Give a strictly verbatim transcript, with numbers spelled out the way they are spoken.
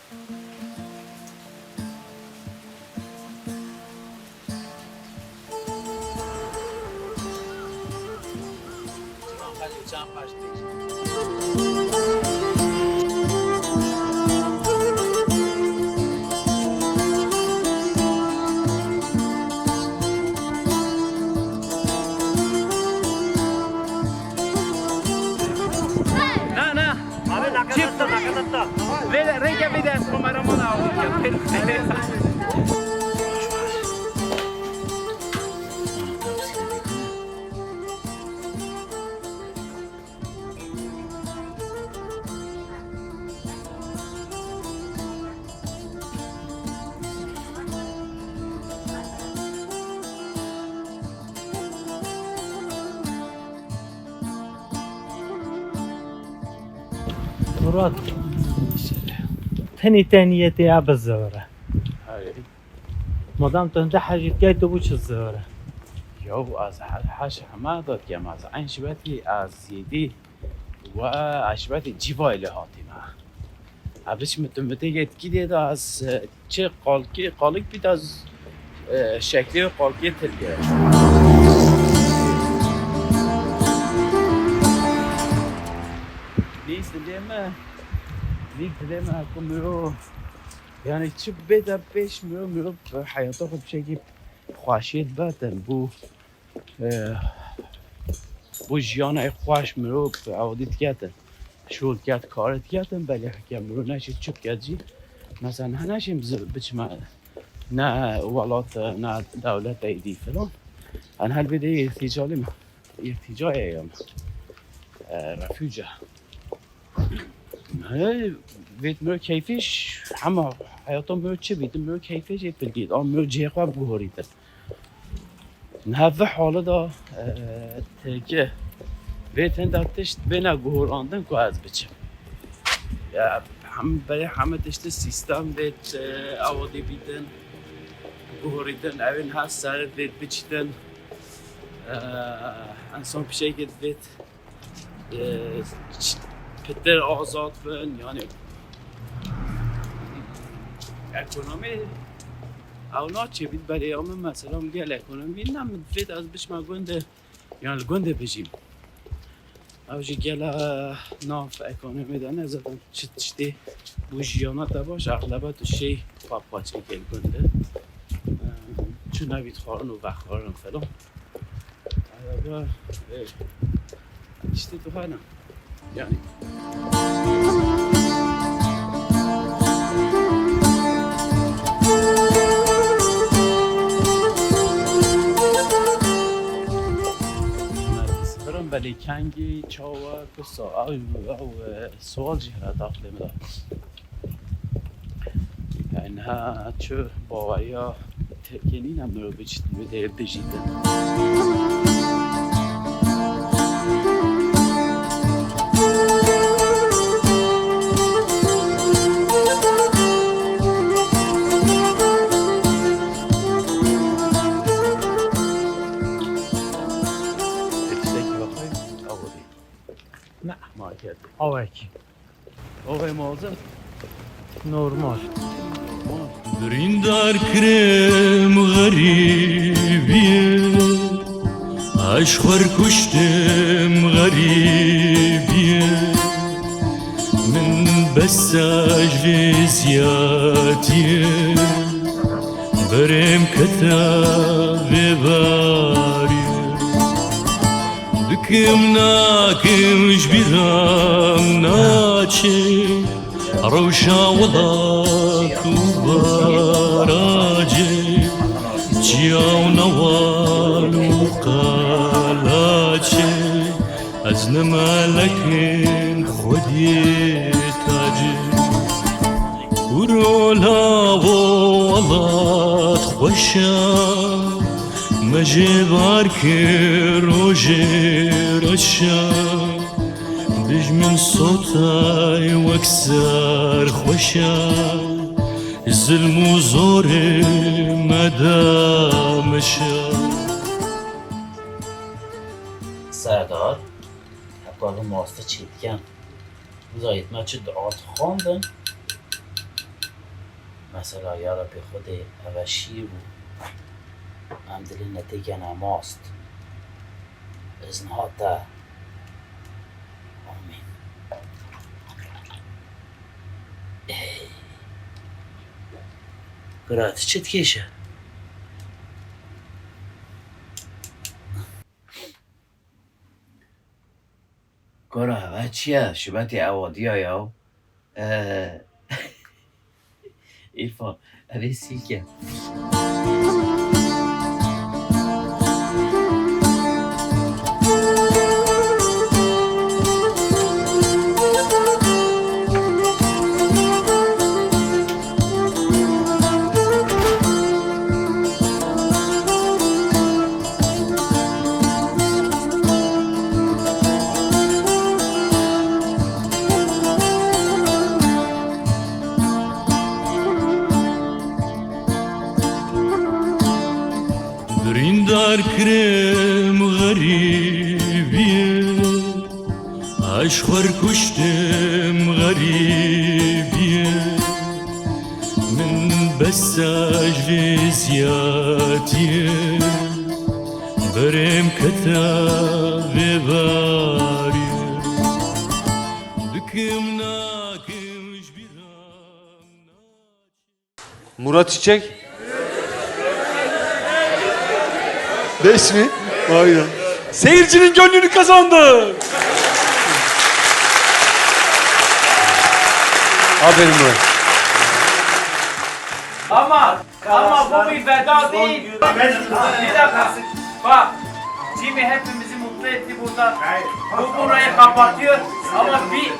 Na, na. Çift. Vê de rêke bide ez kameramana. Murat, tenê te niyetê ya bi zor e. Hayır. Madem tu hinde hecî dikey, tu bû çi zor e? Yo, ez he-, heş hema da dikem, ez eyn şibetî, ez zêdî we eşbetê cîvayê lê hatîme. Ev biçim tu mitê yetkî dê de ez, e, çi qalkî, qalik bî de ez, e, şeklê wê qalkê tirkê. Nî dilê me, nî dilê me ku miro, yani çi bê de pêş miro, miro heyata xwe bi şekî xweşiyê dibe, bû e, bo jiyanê xweş mirov awdî diketin. Şol diket, karê diketin, belê heke mirov neşî çi biket jî. Mesela niha neşîm zi-, biçime ne welat, ne dewlet êdî filan. En helbê de îhtîcalî me. Îhtîcayê ye me. E, refûce. He, vêt mirov keyfê ş-, hema heyata mirov çi bît, mirov keyfê jê pil dît, a mirov cihê xwe biguhorîtin. Niha vê halê de, e, têkê vê tenda tişt bêne guhorandin ku ez biçim. Ya, hem berê heme tiştê sîstem vêt, e, awadî bîtin, guhorîtin, ew ê niha ser vêt biçîtin. E, ensan pişekê vêt e, ç-, pitir azad bin, yani ekonomî ew naçê bît, belê ya min mesela min gel ekonomî ne min divêt ez biçime gundê, yani li gundê bijîm. Ew jî gela nav ekonomî de ne zaten çi tiştê bû jiyana te baş, exleba tu şey pa paçekê li gundê. E, çû nebît xwarin û vexwarin falan. Araba, e, işte tu hana. Yani. Sıfırın belê kengî çawa kusa, ew, ew, e, sual jî hene daxilê min de. Yani niha çi baweriya Tirkiyê nîne mirov biçît, mirov dê bijîtin. Tiştekî vexwe, ew dî. Ne. Market. Awekî. Oxê mazin. Normal. Birîndar kirim xerîbiyê, ez xwer kuştim xerîbiyê. Min bes e ji vê ziyatiyê, berê min kete vê bariyê. Dikim nakim ji bîra min naçe, rewşa welat û baracê, çiya û newal û qalaçê, ez ne melekên xwediyê tacê. Û rola vo welat xweş e, me jê bar kir rojê reş e. Dijmin sotay wek ser xweş e, zilm û zorê me damiş e. Serdar, heta vê mastê çêdikin. Zayet me çi dua dixwandin. Mesela, ya Rebî Xwedê, eve şîr bû. Em dilê netêkene mast. Izniha te. Amîn. Ey. Kura, tu çi dikêşe? Kura, eve çi ye? Şibetê ew diya ya. Ee, Îrfan, ev ê sîlke. Birîndar kirim xerîbiyê, ez xwe kuştim xerîbiyê. Min bes e ji vê ziyatiyê, berê min kete vê bariyê. Dikim nakim ji bîra min naçe. Murat Çiçek. Beş mi? Aynen. Seyircinin gönlünü kazandı. Aferin Murat. Ama, ama bu bir veda değil. Bir dakika. Bak, Jimmy hepimizi mutlu etti burada. Bu burayı kapatıyor. Ama bir